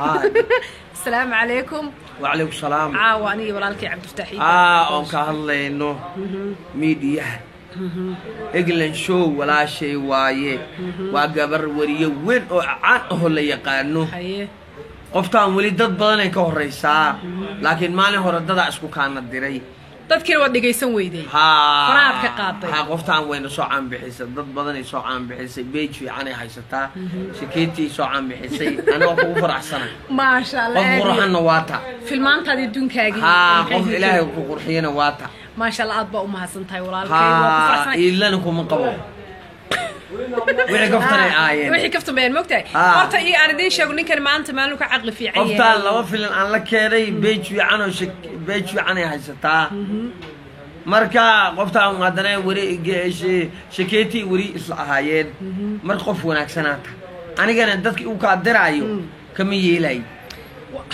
Asalaamu calaykum. Wacalaykum salaam. Caawa anigii walaalkay Cabdifataax. Oon ka hadlayno miidiyaha England Show. Walaashay waaye, waa gabar wariye weyn oo caan aho la yaqaano. Haye. Qoftaan weli dad badanay ka horraysaa, laakiin maalin hore dadaa isku kaana diray. Dadkiina waad dhegaysan weyday. Haa. Faraad ka qaaday. Haa, qoftaan wayna soo caanbixisay, dad badanay soo caanbixisay, page fiicanay haysataa, shakeetii soo caanbixisay. Aniga kugu faraxsanay. Maasha Allah. Qof qurxanna waa ta. Filmaantaadii adduunkaagii. Haa, qof Ilaahay ku qurxiyana waa ta. Maasha Allah, aad baa u mahadsan tahay walaalkay, waa ku Haa. faraxsanay. Iilana kuma qabo, wixii kaftanay aayeen. Wixii kaftan bayaan mogtahay. Haa. Horta iyo aan idiin sheego, ninkan maanta maalin ka caqli fiican yahay. Qoftaan laba filan aan la keenay, page fiican oo page fiicanay haysataa. Marka qoftaan haddana weri shakeeti weri isla ahaayeen. Marka qof wanaagsanaata, anigana dadki uu kaa diraayo kama yeelayo.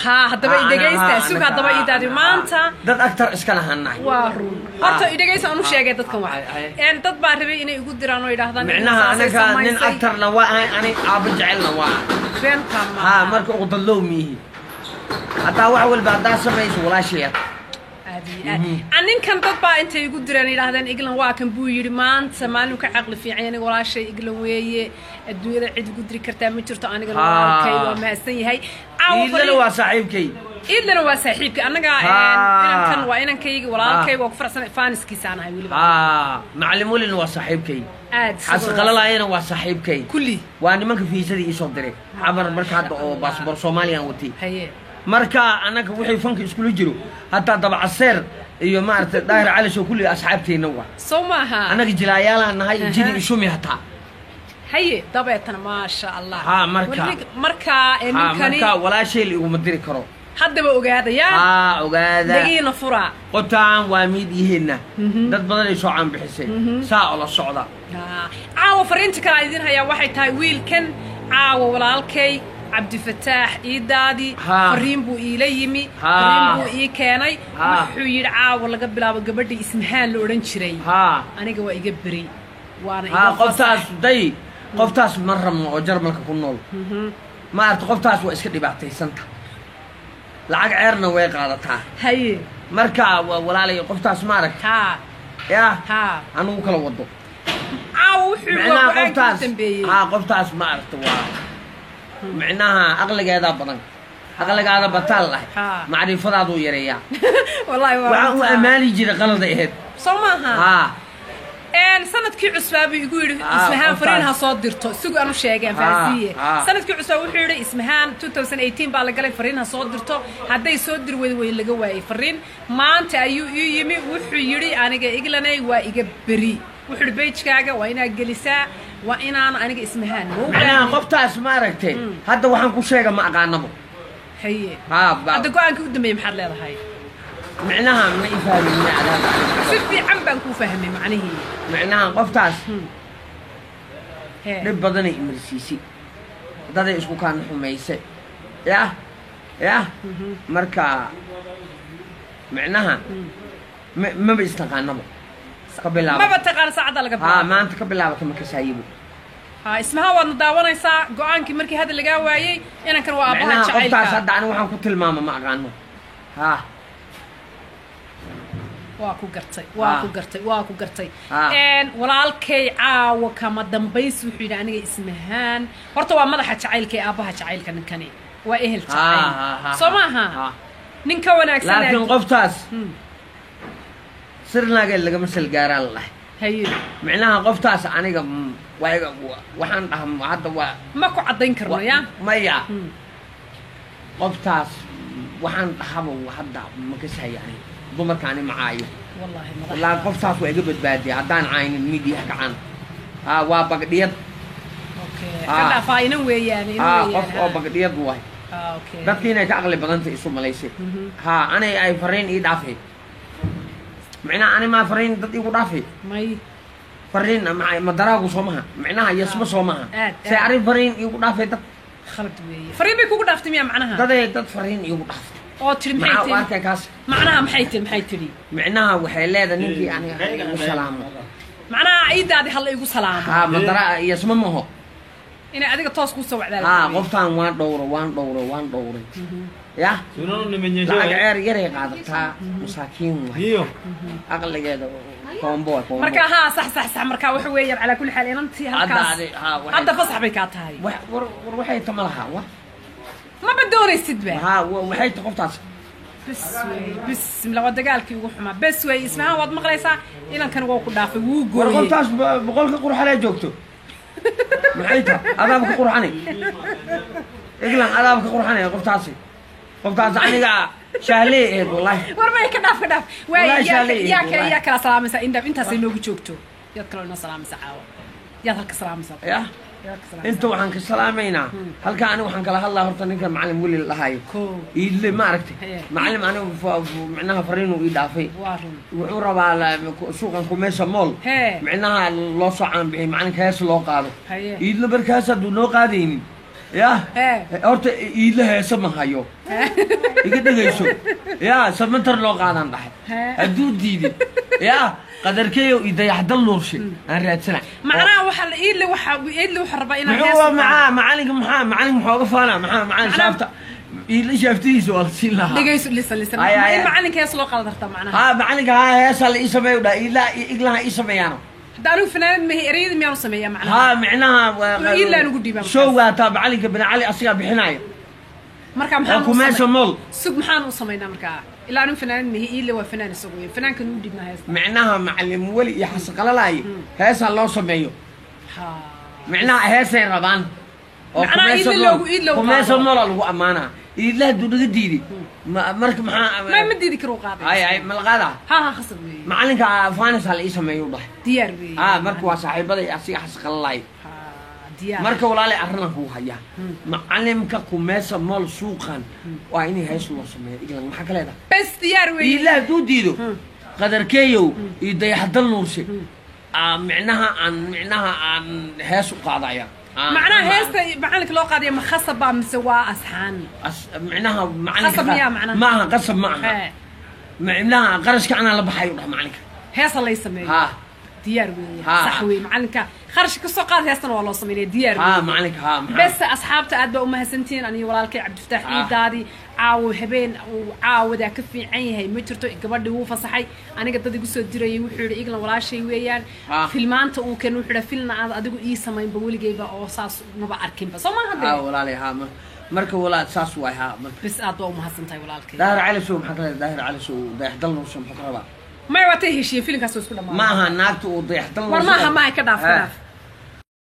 Haa, haddaba i dhegaysta, sug, haddaba ii daadi maanta. Dad actor iska lahannahay. Waa run. Horta i dhegaysta, aan u sheegay dadkan wax. Ay, ay. Dad baa rabay inay igu diraan oo yidhaahdaan Micnaha saasay anaga nin samaysay. actorna waa ahay, ani aabba jecelna waa ahay. Beenta Haa. maaha. Marka uqdadlow miihi, haddaa wax walba haddaa samayso walaashaya. Aad iyo aad. Ninkan dad baa intay igu direen yidhaahdeen Eglan waa kan buu yidhi maanta maalin ka caqli fiican, aniga walaashay Eglan weeye, adduunyada cid igu diri kartaa ma jirto anigana. Walaalkay waa mahadsan yahay caawa. Iidlana waa saaxiibkay. Iidlana waa saaxiibkay annaga. Inankan waa inankayga, walaalkay, waa ku faraxsan, faaniskiisaan ahay weliba. Haa, macalin welina waa saaxiibkay. Aad. Xasqalalaayana waa saaxiibkay. Kulli. Waa nimanka fiisadii iisoo diray xabar marka hadda oo baasboor Soomaaliyan watay. Haye. Marka annaga wixii fanka iskula jiro, hataa Dabacaseer iyo maaragtay Daahir Cali Sow, kulli asxaabteenna waa. Soo maaha? Annaga jilaayaalaan nahay, jini ishumi hataa. Haye, dabeetana maasha Allah. Haa, marka. Marka Haa. ninkani Marka walaashay la iguma diri karo. Haddaba ogaadaya. Haa, ogaada. Dhagiina furaa. Qotaan waa miidiyaheenna, dad badanay soo caanbixisay, saa oo la socda. Caawa fariinta kale aan idiin hayaa waxay tahay wiilkan caawa walaalkay Cabdifataax iidaadi fariin buu iila yimi, fariin buu ii keenay. Wuxuu yidhi caawa laga bilaabo gabadhii Ismahaan la odhan jiray aniga waa iga beri, waana iga Qoftaas fasax. Day, qoftaas ma rabno oo Jarmalka ku nool. Ma aragta, qoftaas waa iska dhibaataysanta, lacag ceerna way qaadataa. Haye. Marka waa walaalay, qoftaas ma aragta yaa anugu kala wado. Caawa wuxuu waa Micnaha go-aankii u qoftaas dambeeyey. Haa, qoftaas ma aragta, waa micnaha aqligeedaa badan, aqligaada bataal lahay, macrifadaaduu yareeyaa. Wallahi waa Waxaan u runtaa. ammaani jiray qaladay ahayd. Soo maaha? Haa. Sanadkii cusbaa buu igu yidhi Ismahaan fariin ha Qoftaas. soo dirto. Sug, aanu sheegeen fahansiiye. Sanadkii cusbaa wuxuu yidhi Ismahaan 2018 baa la galay, fariin ha soo dirto. Hadday soo diri weydo, way laga waayey fariin. Maanta ayuu ii yimi, wuxuu yidhi aniga Iglanay waa iga beri. Wuxuu yidhi page-kaaga waa inaad gelisaa, waa inaan aniga Ismahaan ma u Micnaha baahni. qoftaas ma aragtay, hadda waxaan ku sheega ma aqaanabo. Haye. Haa. Hadda go-aankii u dambeeyey maxaad leedahay? Micnaha ma ifahmin hadda. Si fiican baan kuu fahmay macnihii. Micnaha qoftaas Hee. dhib badanay imarsiisay, daday isku kaan xumayse, yah yah. Marka micnaha maba istaqaanabo ka bilaabo. Maba taqaan saacadda laga Haa. bilaabo. Maanta ka bilaaba kama kasaayibo. Ha, Ismaha waadna daawanaysaa, go-aankii markii hadda lagaa waayey inankan waa aabbaha Micnaha qoftaas jacaylka. hadda ani waxaan ku tilmaama ma aqaano, haa. Waa ku gartay, waa ku gartay, waa ku gartay. Walaalkay caawa kama dambays wuxuu yidhi aniga Ismahaan horta waa madaxa jacaylka ee aabbaha jacaylka, ninkani waa ehel jacayl. Soo maaha? Nin ka wanaagsan. Laakiin qoftaas sirnaagee lagama salgaaraa la dhahay. Haye. Micnaha qoftaas aniga waa waxaan dhaha hadda waa Ma ku caddayn karno ya. Maya, qoftaas waxaan dhahaba hadda ma kasahay, aniga dumarkaani ma caayo. Wallahi Wallaahi madaxa. Qoftaas waa iga badbaadiya haddaan caynin miidiyaha kacan. Haa, waa bagdhiyad. Okay, ka dhaafaa, inan weeyaan, inan Haa. weeyaan. Qof oo bagdhiyad waay. Okay. Dadki inay ka aqli badantay isu malaysay. Haa, anay ay fariin ii dhaafay, micnaha ani maa fariin dad igu dhaafay. May. Fariin ma daraagu soo maha, micnaha yasma soo maha. Aad, Se aad. arrin fariin iigu dhaafay dad. Khalad weeye. Fariin bay kugu dhaaftay miya macnaha? Daday dad fariin iigu dhaaftay. Oo tiri maxay? Maxaa u Tiri arkay kaas? Macnaha maxay tiri, maxay tiri? Micnaha waxay leedahay ninkii aniga igu salaamo. Macnaha ciidaadi halla igu salaamo. Haa, madara yasma maho. Inay adiga toos kuu soo wacdaa la Haa, rabay. Qoftaan waan dhowro, waan dhowro, waan dhowray ya. Sunan nimenyeshewa. Lacag ceer yaray qaadataa, masaakiin waay. Ndio. Aqligeeda koombo waa koombo. Marka haa, sax sax sax. Marka waxa weeyaan, calaa kulli xaal, inantii Hadda halkaas haa, hadda fasax bay kaa tahay. War war, waxay ta ma laha wa. Maba doonaysid ba. Haa, waxay ta qoftaas. Bes wey, bismillah, waa dagaalkii ugu xumaa. Bes wey, Ismahaan, waad maqlaysaa, inankan waa ku dhaafay, wuu War gooyey. Qoftaas boqolka qurxanee joogto maxay ta adaaba ka qurxanay Eglan, adaaba ka qurxanay qoftaasi. Qoftaas aniga shaahley ahayd, wallahi. War may, ka dhaaf, ka dhaaf waay. Wallahi yaa shaalay yaa wallahi. Yaa kala salaamaysaa indhaaf intaasay noogu joogto? Yaad kaloo inoo salaamaysaa caawa? Yaad halka salaamaysaa? Ya. Yaad ka salaamaysaa? Inta waxaan ka salaamaynaa halka, aniga waxaan kala hadlaa horta ninkan macalin weli la dhahayo. Koo. Iidle, ma aragtay? Hee. Macalin aniga micnaha fariinuu ii dhaafay. Waa run. Wuxuu rabaa suuqan Kumeesa Mall. Hee. Micnaha loo soo caanbixiyay macalinka hees loo qaado. Haye. Iidle markaas hadduu noo qaadaynin ya. Hee. Horta iidle heese ma hayo, iga dhegayso ya, samantar loo qaadaan dhahay. Hee. Hadduu diiday ya, qadarkeeyo iyo Dayaxdal Nuurshe aan raadsana. Macnaha waxa la iidle, waxa iidle waxa rabaa inaan Muxuu hees waa u qaado. Maxaa macalinka, maxaa macalinka muxuu oga faanaa? Maxaa macalin shaafta iidle shaaftihiisa waa la siin lahaa. Dhegayso, listen, listen. Ay, ay, in ay. macalinka hees loo qaado kartaa macnaha? Haa, macalinka haa, heesaa la ii sameeyo dhaa, iidla iglaha ii sameeyaano. Hadda anigu fanaanad mahi, ereyada miyaanu sameeyaa macnaha? Haa, micnaha Iidlaan ugu dhiibaa markaas. Showga hataa macalinka Bini Cali asigaa bixinaya. Marka waa maxaan u Kumeesha Mall. Sug, maxaan u samaynaa markaa? Ilaa anigu fanaanad mahi, iidle waa fanaan isagu wey, fanaankan ugu dhiibnaa heesta. Micnaha macalin weli iyo xasanqalalaaye heesaa loo sameeyo. Ha. Micnaha heesay rabaan oo Macnaha Kumeesha iidle Mall- loogu- iid loogu Kumeesha qaado. Mall aa lagu ammaanaa. Iidle hadduu naga diiday marka maxaa? Ma diidi karo, qaaday. Ay ay, ma la qaadaa? Ha ha, khasab weeye. Macalinka fanis ha la ii sameeyo u dhahay. Diyaar weeye. Haa, marka waa saaxiibada iyo asiga xasanqalalaaye. Ha, diyaar. Marka walaalay, arrinaan kugu hayaa, macalimka Kumeesa Mall suuqan waa inay hees loo sameeyo. Iglan, maxaa ka leedahay? Bes, diyaar weeye. Iila hadduu diido, qadarkeeyow iyo Dayaxdal Nuurshe aa micnaha aan micnaha aan hees u qaadaya. Macnaha heesta macalinka loo qaadaya ma khasab baa mise waa asxaan? Micnaha macalinka Qasab miyaa macnaha? Ma aha qasab, ma aha. Hee. Micnaha qarashka anaa la baxayo dhah macalinka. Heesa lay sameeyo. Haa. Diyaar weeye. Ha. Sax weeye, macalinka kharash ka soo qaad, heestana waa loo sameynaya, diyaar haa weeye. Macalinka haa, maxaa- Bes, asxaabta aad baa umahadsantihiin. Aniga walaalkay Cabdifataax ciidaadii caawo habeen uu caawadaa ka fiican yahay ma jirto. Gabadhii wuu fasaxay. Aniga dad igu soo dirayay, wuxuu yidhi Iglan walaashay weeyaan. Filmaanta uu keen, wuxuu yidhi filna aad adigu ii samaynba weligayba oo saas maba arkinba, soo maaha? Haa. Dee. Walaalay, haa, marka walaal saas waay, haa, marka. Bes, aad baa umahadsantahay walaalkay. Daahir Cali Sow maxaa ka leedahay? Daahir Cali Sow Dayaxdal Nuurshe muxuu ka rabaa? May, waatay heshiiyeen, filinkaas oo isku Ma dhamaaday. aha naagta uu Dayaxdal War maaha, maaha, ka dhaaf, ka Haa. dhaaf.